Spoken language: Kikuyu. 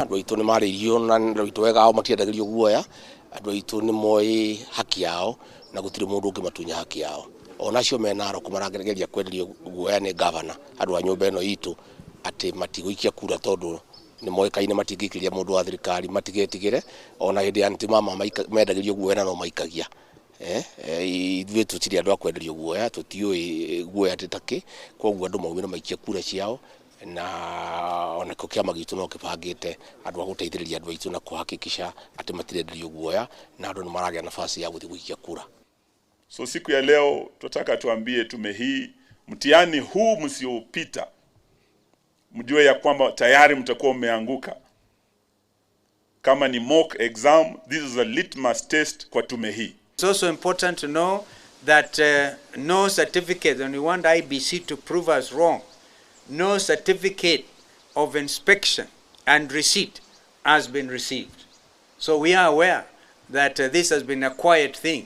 Andũ aitũ nĩ marĩirio na andũ aitũ wega ao matiendagĩrio guoya, andũ aitũ nĩ moĩ haki yao na gũtirĩ mũndũ ũngĩmatunya haki yao. Ona acio me Narok marageria kwenderio guoya nĩ ngavana andũ a nyũmba ĩno itũ atĩ matigũikia kura tondũ nĩ moĩkaine matingĩikĩria mũndũ wa thirikari, matigetigĩre. Ona hĩndĩ ya Ntimama mendagĩrio guoya na no maikagia. Ithuĩ tũtirĩ andũ a kwenderio guoya, tũtiũĩ guoya atĩ ta kĩ, koguo andũ maumĩre maikie kura ciao na onakĩo kĩama gitũ no kĩbangĩte andũ a gũteithĩrĩria andũ aitũ na kũhakikisha atĩ matirenderio guoya na andũ nĩ maragĩa nafasi ya gũthiĩ gũikia kura. So siku ya leo tunataka tuambie tume hii, mtihani huu msiopita, mjue ya kwamba tayari mtakuwa mmeanguka. Kama ni mock exam, this is a litmus test kwa tume hii. It's also important to know that no certificate, and we want IEBC to prove us wrong, no certificate of inspection and receipt has been received. So we are aware that this has been a quiet thing.